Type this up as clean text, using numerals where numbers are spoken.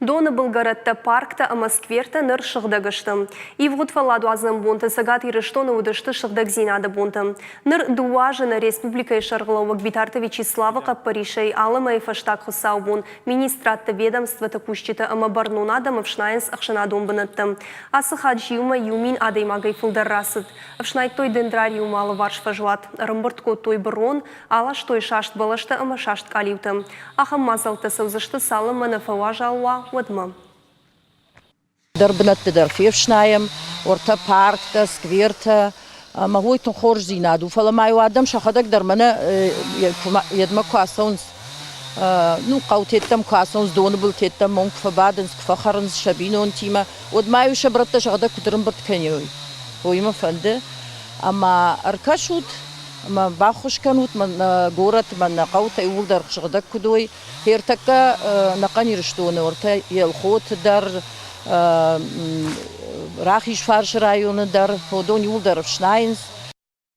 Доны былгӕрӕттӕ, парктӕ ӕмӕ сквертӕ ныр сыгъдӕг сты. Ивгъуыд фӕлладуадзӕн бонты Цӕгат Ирыстоны уыдысты сыгъдӕгдзинады бонтӕ. Ныр дыууӕ азы нӕ республикӕйы сӕргълӕууӕг Битарты Вячеславы хъӕппӕрисӕй алы мӕйы фӕстаг хуыцаубон министрадты, ведомствоты кусджытӕ ӕмӕ бӕрнон адӕм ӕфснайынц ӕхсӕнадон бынӕттӕ. Ацы хатт зиумӕ иу мин адӕймагӕй фылдӕр рацыд. Ӕфснайдтой дендрариумы алыварс фӕзуат, ӕрӕмбырд кодтой бырон, аластой саст бӕлӕстӕ ӕмӕ саст къалиутӕ. Ахӕм мадзӕлттӕ цӕудзысты, цалынмӕ нӕ фӕуазал уа, уӕдмӕ. Дӕр бынӕтты дӕр фефснайӕм, уӕртӕ парктӕ, сквертӕ, ӕмӕ уый тынг хорздзинад у. Фӕлӕ ма-иу адӕм сӕхӕдӕг дӕр мӕнӕ йедмӕ куы ацӕуынц, ну, хъӕутеттӕм куы ацӕуынц, доны былтеттӕм уым куы фӕбадынц, куы фӕхӕрынц сӕ бинонтимӕ, уӕд ма-иу сӕ брӕттӕ сӕхӕдӕг куыд ӕрӕмбырд кӕной, уый мӕ фӕнды. Ӕмӕ ӕркӕсут ӕмӕ баххуыс кӕнут мӕн горӕт, мӕн нӕ хъӕутӕ иууылдӕр сыгъдӕг куыд уой. Ӕртӕккӕ ӕнӕхъӕн Ирыстоны ӕртӕ Елхоты дӕр, Рахизфарсы районы дӕр уыдон иууылдӕр ӕфснайынц.